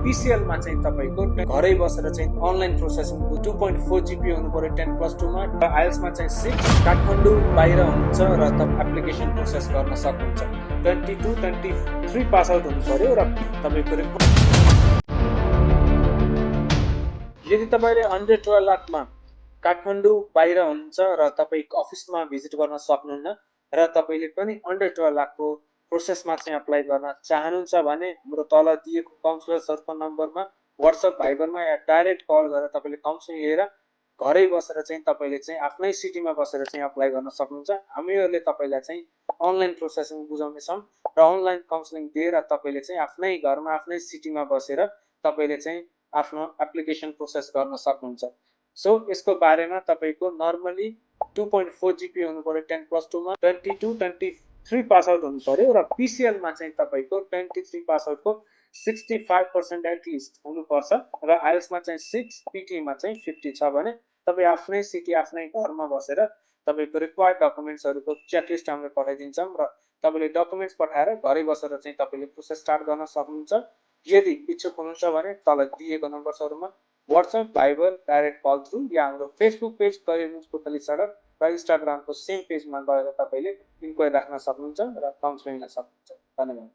PCL मा चाहिँ तपाईको घरै बसेर चाहिँ अनलाइन प्रोसेसिङ 2.4 GB हुनु पर्यो 10+2 मा र आइएल्स मा चाहिँ 6 काठमाडौँ बाहिर हुनुहुन्छ र तपाईं एप्लिकेसन प्रोसेस गर्न सक्नुहुन्छ 22 23 पास आउट हुनु पर्यो र तपाईको यदि तपाईले 112 लाखमा काठमाडौँ बाहिर हुनुहुन्छ र तपाई अफिसमा भिजिट गर्न सक्नुहुन्न र तपाईले पनि 112 लाखको प्रोसेसमा चाहिँ अप्लाई गर्न चाहनुहुन्छ भने हाम्रो तल दिएको काउन्सिलर्सहरुको नम्बरमा WhatsApp भाइबरमा या डाइरेक्ट कल गरेर तपाईले काउन्सिलिङ लिएर घरै बसेर चाहिँ तपाईले चाहिँ आफ्नै सिटीमा बसेर चाहिँ अप्लाई गर्न सक्नुहुन्छ। हामीहरुले तपाईलाई चाहिँ अनलाइन प्रोसेसिङ बुझाउने छौं र अनलाइन काउन्सिलिङ दिएर तपाईले चाहिँ आफ्नै घरमा आफ्नै सिटीमा बसेर तपाईले चाहिँ आफ्नो एप्लिकेसन प्रोसेस गर्न सक्नुहुन्छ। सो यसको बारेमा तपाईको नर्मली 2.4 GB हुनु पर्यो 10+2 मा 22 23 पास आउट हुनु पर्यो र PCL मा चाहिँ तपाईको 23 पास आउटको 65% एटलिस्ट हुनुपर्छ र आइएल्स मा चाहिँ 6 पीटी मा चाहिँ 50 छ भने तपाई आफ्नै सिटी आफ्नै घरमा बसेर तपाईको रिक्वायर्ड डकुमेन्ट्सहरुको चेकलिस्ट हामीले पठाइदिन्छौं र तपाईले डकुमेन्ट्स पठाएर घरै बसेर चाहिँ तपाईले प्रोसेस स्टार्ट गर्न सक्नुहुन्छ। यदि इच्छुक हुनुहुन्छ भने तल दिएको नम्बरहरुमा WhatsApp Viber direct call through या हाम्रो Facebook page career news portal सडक र इन्स्टाग्रामको सेम पेजमा गएर तपाईले इन्क्वायरी राख्न सक्नुहुन्छ र काउन्सिलिङ लिन सक्नुहुन्छ। धन्यवाद।